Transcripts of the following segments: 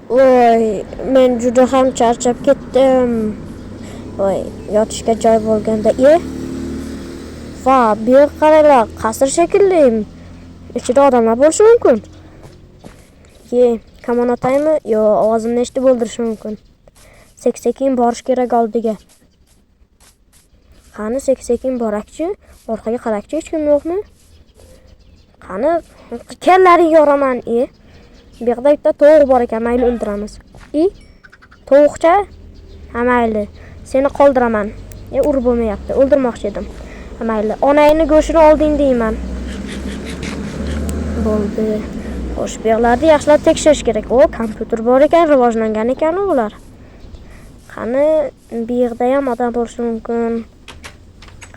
Voy, men juda ham charchab ketdim. Voy, yotishga joy bo'lganda, e? Va, bu yerga qaranglar, qasr shekilli. Ichida odamlar bo'lishi mumkin. Ye, kamon otaymi? Yo, ovozimni eshitib o'ldirishi mumkin. Sekin borish kerak oldiga. Qani, sekin borakchi, orqaga qarakchi, hech kim yo'qmi? Qani, kallaring yoraman, e. Bu yoqda bitta tovuq bor ekan, mayli o'ldiramiz. I, tovuqcha? Ha, mayli. Seni qoldiraman. E, urib bo'lmayapti. O'ldirmoqchi edim. Ha, mayli. Onangni go'shtini olding deyman. Bo'ldi. Xo'sh, bu yoqlarni yaxshilab tekshirish kerak. O, kompyuter bor ekan, rivojlangan ekan ular. Qani, bu yerda ham odam bo'lishi mumkin.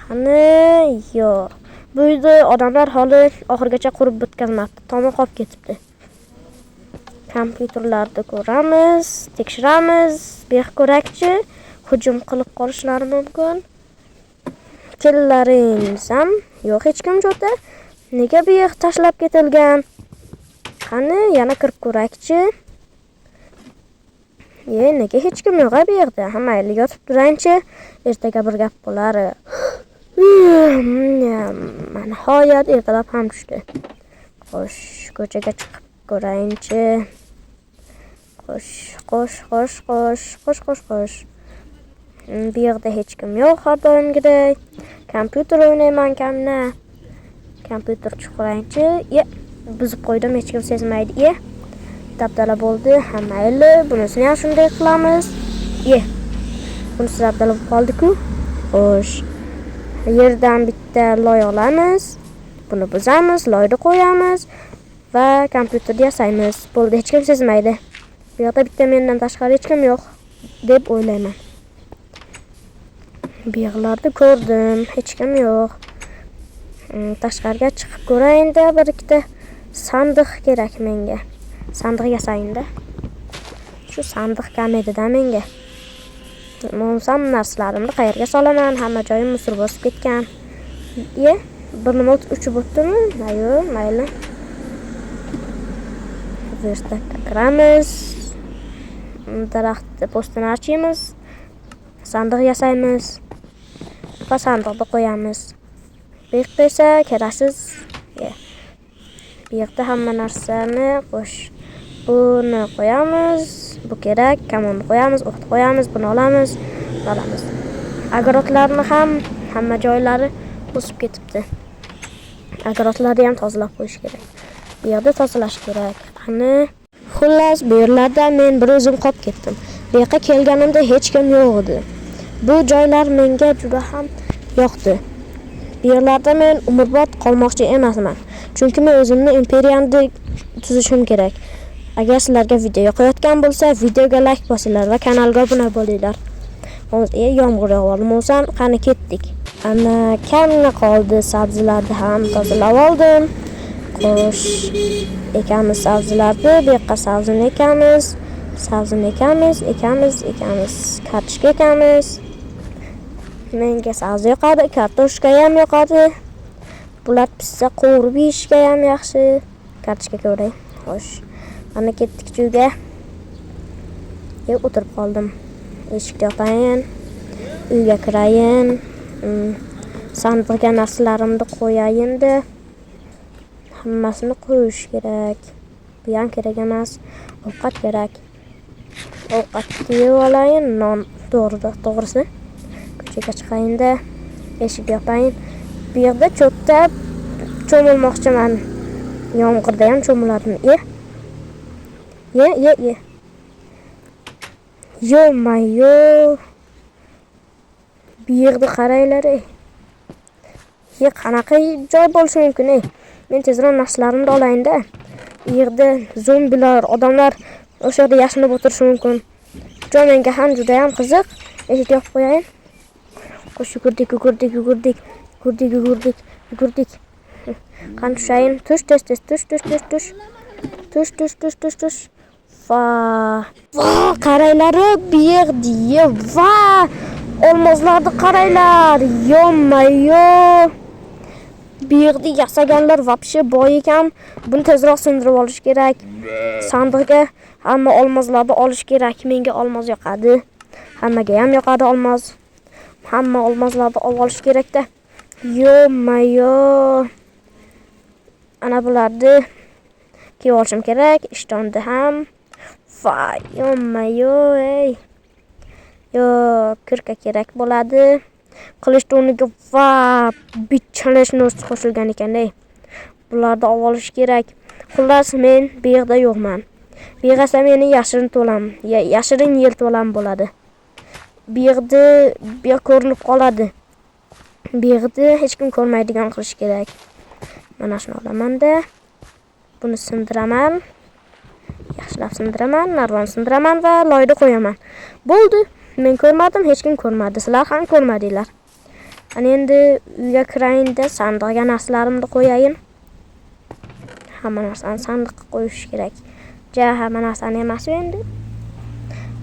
Qani, yo'q. Bu uyda odamlar holi oxirigacha qurib bitkazmabdi. Tomi qolib ketibdi. Kompyuterlarni ko'ramiz, tekshiramiz. Bu yoq ko'rakchi, hujum qilib qolishlari mumkin. Kellaring desam, yo'q hech kim jo'ta. Nega bu yoq tashlab ketilgan? Qani, yana kirib ko'rakchi. E, nega hech kim yo'q bu yerda? Ha, mayli, yotib turayinchi. Ertaga bir gap bo'lar. Nihoyat ertalab ham tushdi. Xo'sh, ko'chaga chiqib ko'rayinchi. Xo'sh, xo'sh, xo'sh, xo'sh, xo'sh, xo'sh, xo'sh. Bu yerda hech kim yo'q har doimgidek. Kompyuter o'ynayman kamna. Kompyuter chuqurayinchi. Ye, buzib qo'ydim, hech kim sezmaydi. Ye. Dabdala bo'ldi. Ha, mayli, bunisini ham shunday qilamiz. Ye. Bunisi dabdala bo'lib qoldi-ku. Xo'sh. Yerdan bitta loy olamiz. Buni buzamiz, loyni qo'yamiz va kompyuterni yasaymiz. Bo'ldi, hech kim sezmaydi. Bu yoqda bitta mendan tashqari hech kim yo'q deb o'ylayman. Bu yoqlarni ko'rdim, hech kim yo'q. Tashqariga chiqib ko'rayinda, bir ikkita sandiq kerak menga. Sandiq yasayinda. Shu sandiq kam edi-da menga. Bo'lmasam narsalarimni qayerga solaman? Hamma joyim musor bosib ketgan. Ye, bir nima uchib o'tdimi? Yo'q, mayli. Vertakka kiramiz. Daraxt po'stini archiymiz. Sandiq yasaymiz. Va sandiqni qo'yamiz. Bu yoqda esa keraksiz. Ye. Bu yoqda hamma narsani qo'sh. Buni qo'yamiz. Bu kerak. Kamonni qo'yamiz, o'qni qo'yamiz, buni olamiz, buni olamiz. Огород larni ham hamma joylari o'sib ketibdi. Огород larni ham tozalab qo'yish kerak. Bu yoqda tozalash kerak. Qani, xullas, bu yerlarda men bir o'zim qolib ketdim. Bu yoqqa kelganimda hech kim yo'q edi. Bu joylar menga juda ham yoqdi. Bu yerlarda men umrbod qolmoqchi emasman. Chunki men o'zimni imperiyamni tuzishim kerak. Agar sizlarga video yoqayotgan bo'lsa, videoga like bosinglar va kanalga obuna bo'linglar. Hozir yomg'ir yog'yapti. Bo'lsam, qani ketdik. Ana kamina qoldi, sabzilarni ham tozalab oldim. Xo'sh, ekamiz sabzilarni, bu yoqqa sabzini ekamiz, sabzini ekamiz, ekamiz, ekamiz. Kartoshka ekamiz. Menga sabzi yoqadi, kartoshka ham yoqadi. Bular pishsa qovurib yeyishga ham yaxshi. Kartoshka ko'ray. Xo'sh, mana ketdik uyga. Ye, o'tirib qoldim. Eshikni yopayin, uyga kirayin. Sandiqga narsalarimni qo'yayinda. Hammasini qo'yish kerak. Bu ham kerak emas. Ovqat kerak. Ovqatni yeb olayin, non to'g'ri, to'g'risi. Ko'chaga chiqayinda, eshik yopayin. Bu yerda cho'pda cho'milmoqchiman. Yomg'irda ham cho'miladim. E. Ye, ye, ye. Ё-моё. Bu yerda qaranglar, ey. Ye, qanaqa joy bo'lishi mumkin, ey? Men tezroq narsalarimni olayinda. U yerda zombilar, odamlar o'sha yerda yashinib o'tirishi mumkin. Joy menga ham juda ham qiziq. Eshikni yopib qo'yayin. Xo'sh, yugurdik, yugurdik, yugurdik, yugurdik, yugurdik, yugurdik. Qani tushayin. Tush, tez, tez, tush, tush, tush, tush. Tush, tush, tush, tush, tush. Va, va, qaranglar, bu yerda, va, olmoslarni qaranglar. Ё-моё. Bu yerda yasaganlar вообще boy ekan. Buni tezroq sindirib olish kerak. Sandiqga Hamma olmoslarni olish kerak. Menga olmos yoqadi. Hammaga ham yoqadi olmos. Hamma olmoslarni olib olish kerakda. Yo-mayo. Ana bularni kiyib olishim kerak. Ishtonni ham. Voy, yo-mayo, ey. Yo, кирка kerak bo'ladi. Qilichni o'rniga va bichilishni qo'shilgan ekan, ey. Bularni olib olish kerak. Xullas, men bu yerda yo'qman. Bu yerda meni yashirin to'lam, yashirin yer to'lam bo'ladi. Bu yerda bu yer ko'rinib qoladi. Bu yerda hech kim ko'rmaydigan qilish kerak. Mana shuni olamanda buni sindiraman. Yaxshilab sindiraman, narvon sindiraman va loyda qo'yaman. Bo'ldi. Men ko'rmadim, hech kim ko'rmadi. Sizlar ham ko'rmadinglar. Ana endi uyga kirayinda sandiqga narsalarimni qo'yayin. Hamma narsani sandiqqa qo'yish kerak. Ja, hamma narsani emas endi.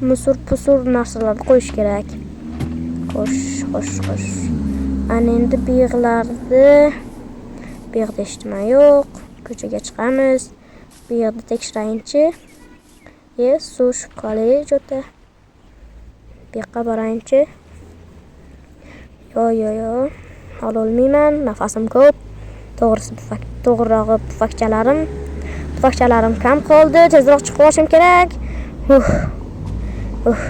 Musur pusur narsalarni qo'yish kerak. Xo'sh, xo'sh, xo'sh. Ana endi bu yerlarda, bu yerda hech nima yo'q. Ko'chaga chiqamiz. Bu yerda tekshirayinchi. Ye, suv shubhali juda. Bu yoqqa borayinchi. Yo, yo, yo. Ololmayman, nafasim ko'p. To'g'risi, to'g'rirog'i pufakchalarim. Pufakchalarim kam qoldi. Tezroq chiqib olishim kerak. Uh. Uh.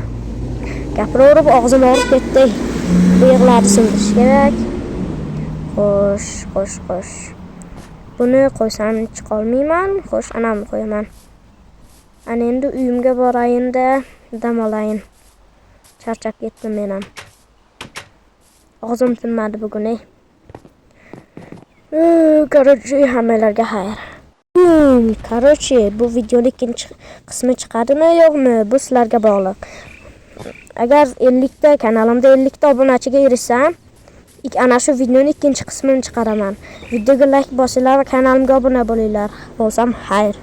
Gapiraverib og'zim og'rib ketdi. Bu yerlarni sindirish kerak. Xo'sh, xo'sh, xo'sh. Buni qo'ysam chiqa olmayman. Xo'sh, anamni qo'yaman. Ana endi uyimga borayinda dam olayin. Charchab ketdim men ham. Og'zim tinmadi bugun, ey. Короче, hammalarga xayr. Короче, bu videoni ikkinchi qismi chiqadimi, yo'qmi? Bu sizlarga bog'liq. Agar 50 ta kanalimda 50 ta obunachiga erishsam, ana shu videoni ikkinchi qismini chiqaraman. Videoga like bosinglar va kanalimga obuna bo'linglar. Bo'lsam xayr.